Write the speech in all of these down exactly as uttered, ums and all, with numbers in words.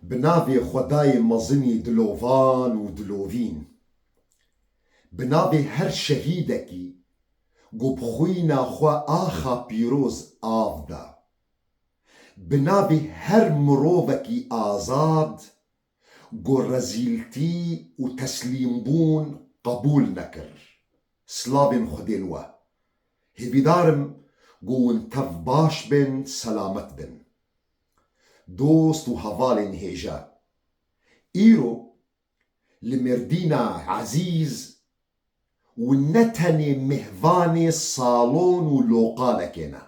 Bi navê Xwedayê mezinî dilovan û dilovîn. Bi navê her şehîdekî ku bi xwîna xwe axa pîroz av da. Bi navê her mirovekî azad ku rezîltî û teslîmbûn qebûl nekir. Silavên Xwedê li we. Hêvîdar im ku hûn tev baş bin, selamet bin. Dost û hevalên hêja. Îro li Mêrdîna ezîz hûn ne tenê mêvanê salon û loqalekê ne.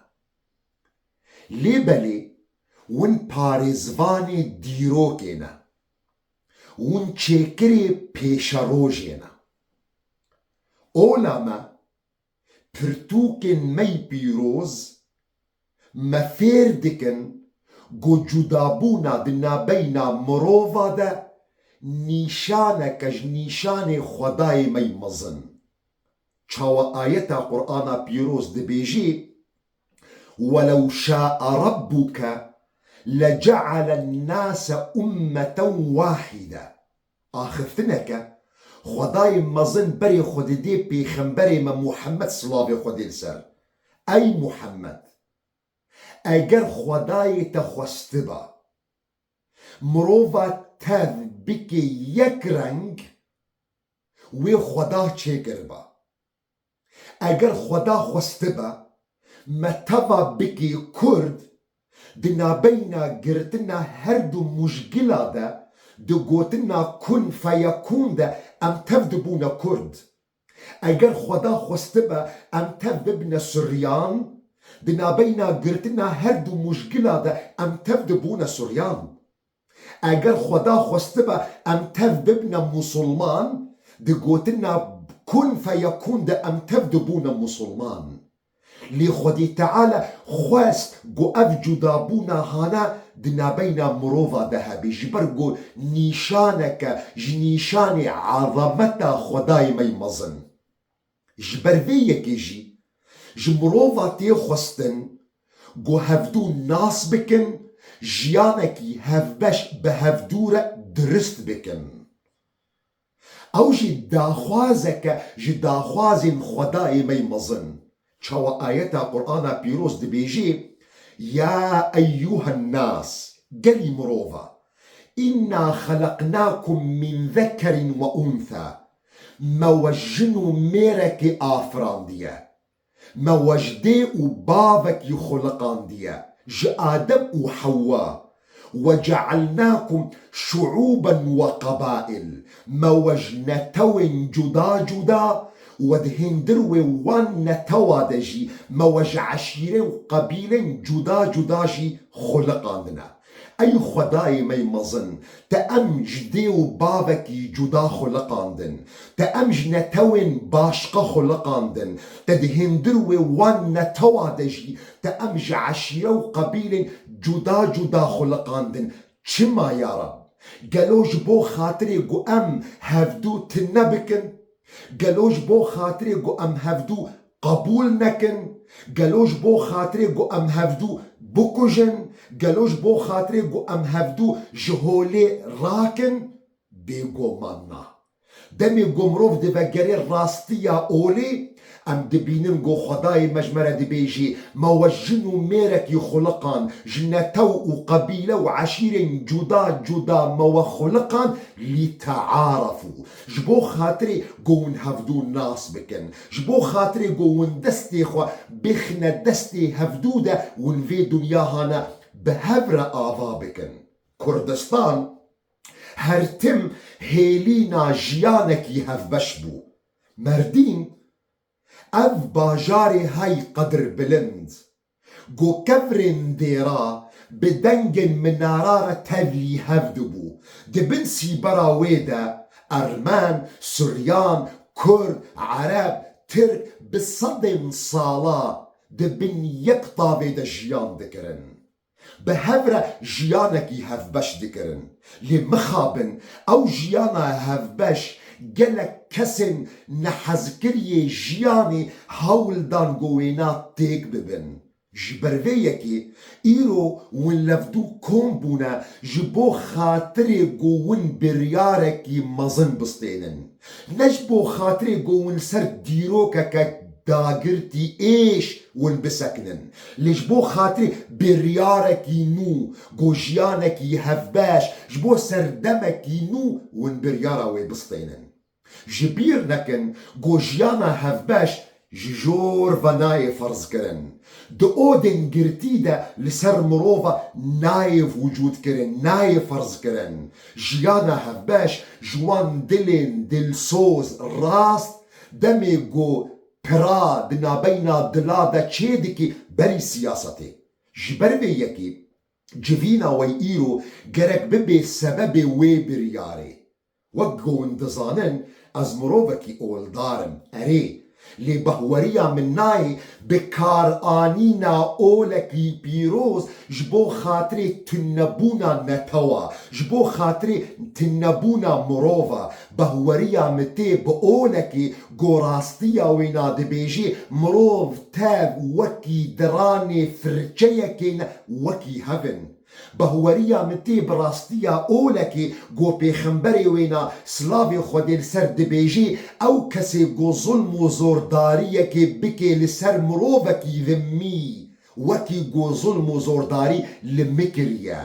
Lê belê hûn parêzvanê dîrokê ne. Hûn çêkirê pêşerojê ne. Ola me, pirtûkên me yî pîroz me fêr dikin ku cudabûna di nabeyna mirova de nîşaneke ji nîşanê Xwedayê me yî mezin. Çawa ayeta Qur'ana pîroz dibêjî, "Welew şa'a Rabbuke lece'alen nase ummeten wahide." Axiftineke, Xwedayê mezin berê xwe didê pêxemberê me Muhammed, silavê Xwedê li ser. Ey Muhammed, eger Xwedayê te xwestiba mirova tev bike yek reng, wê Xweda çêkiriba. Eger Xweda xwestibe me teva bikê Kurd, di nabeyna girtina her du mûjgila de, di gotina kun feyekûn de em tev dibûne Kurd. Eger Xweda xwestibe em tev bibine Suryan, di nabeyna girtina her du mûjgila de em tev dibûne Suryan. Eger Xweda xwestibe em tev bibine Musulman, di gotina kun feyekûn de em tev dibûne Musulman. Lê Xwedê Teala xwest ku ev cudabûna hane di nabeyna mirova de hebe, ji ber ku nîşaneke ji nîşanê ezameta Xwedayê me yî mezin. Ji ber vê yekê jî ji mirova tê xwestin ku hevdû nas bikin, jiyanekî hevbeş bi hevdû re dirist bikin. Ew jî daxwazeke ji daxwazên Xwedayê me yî mezin. Çawa ayeta Qur'ana pîroz dibêjê, "Ya eyyuhen nas, gelî mirova, inna xeleqnakum min zekerin ve untha." Me we jin û mêrekê afirandiye. Me we ji dê û bavekî xuliqandiye, ji Adem û Hewwa. "Ve cealnakum şuuben ve qabail." Me we ji netewên cuda cuda, we di hindir wê wan netewa de jî, me we ji eşîre û qebîlên cuda cuda jî xuliqandine. Ey Xwedayê me yî mezin, te em ji dê û bavekî cuda xuliqandin, te em ji netewên başqa xuliqandin, te di hindir wê wan netewa de jî te em ji eşîre û qebîlên cuda cuda xuliqandin. Çima ya Reb? Gelo ji bo xatirê ku em hevdû tune bikin? Gelo ji bo xatirê ku em hevdû qebûl nekin? Gelo ji bo xatirê ku em hevdû bikujin? Gelo ji bo xatirê ku em hevdû ji holê rakin? Bêguman na. Demê ku mirov divegerê rastiya olê, em dibînin ku Xwedayê me ji me re dibêjî, me we jin û mêrekî xuliqan, ji netew û qebîle û eşîrên cuda cuda me we xuliqan, lîtearefû. Ji bo xatirê ku hûn hevdû nas bikin, ji bo xatirê ku hûn destê xwe bixine destê hevdû de, hûn vê dinya hane bi hev re ava bikin. Kurdistan her tim hêlîna jiyanekî hevbeş bû. Merdîn, ev bajarê hey qedirbilind, ku kevirên dêra bi dengên minara re tevlî hev dibû. Di bin sîbera wê de Ermen, Suryan, Kurd, Ereb, Tirk bi sedên sala di bin yek tavê de jiyan dikirin. Bi hev re jiyanekî hevbeş dikirin. Lê mixabin, ew jiyana hevbeş gelek kesên nehezkiriyê jiyanê hewl dan ku wêna têk bibin. Ji ber vê yekê îro win levdû kom bûne ji bo xatirê ku win biryarekî mezin bistênin. Ne ji bo xatirê ku win ser dîrokeke dagirtî êş win bisekinin, lê ji bo xatirê biryarekî nû, ku jiyanekî hevbeş, ji bo serdemekî nû win biryara wê bistênin. Ji bîr nekin ku jiyana hevbeş ji jor ve nayê ferzkirin. Di odên girtî de li ser mirova nayê vûcûd kirin, nayê ferzkirin. Jiyana hevbeş ji wan dilên dilsoz, rast, demê ku pira di nabeyna dila de çêdikî berî siyasetê. Ji ber vê yekê civîna we îro gerek bibe sebebê wê biryarê. Wek ku hûn dizanin, ez mirovekî oldar im, erê, lê behweriya min nayê bi karanîna olekî pîroz ji bo xatirê tunebûna netewa, ji bo xatirê tunebûna mirova. Behweriya min tê bi olekê ku rastiya wêna dibêjê mirov tev wekî diranê firçeyekê ne, wekî hev in. Behweriya min tê bi rastiya olekê ku pêxemberê wêna, silavê Xwedê li ser, dibêjê, ew kesê ku zulm û zordariyekê bike li ser mirovekî zimmî, wekî ku zulm û zordarî li min kiriye.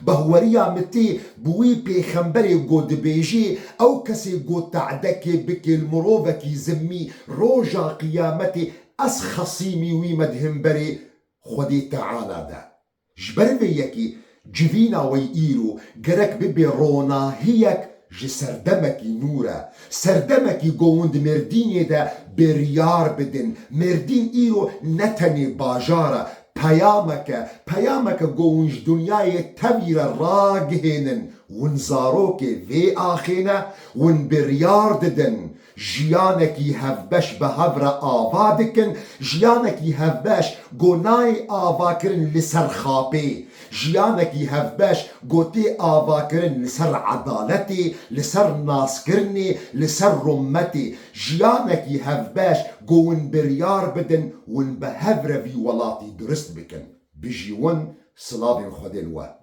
Behweriya min tê bi wî pêxemberê ku dibêjê, ew kesê ku te'dekê bike li mirovekî zimmî, roja qiyametê ez xesîmî wî me di hemberê Xwedê Teala de. Ji ber vê yekê civîna we îro gerek bibe ronahiyek ji serdemekî nû re. Serdemekî ku hûn di Mêrdînê de biryar bidin. Mêrdîn îro ne tenê bajar e, peyamek e. Peyamek e ku hûn ji dinyayê tevî re ragihênin. Hûn zarokê vê axê ne, hûn biryar didin. Jiyanekî hevbeş bi hev re ava dikin, jiyanekî hevbeş ku nayê avakirin li ser xapê, jiyanekî hevbeş ku tê avakirin li ser edaletê, li ser naskirinê, li ser rûmetê, jiyanekî hevbeş ku hûn biryar bidin, hûn bi hev re vî welatî durist bikin. Bijî hûn, silavên Xwedê li we.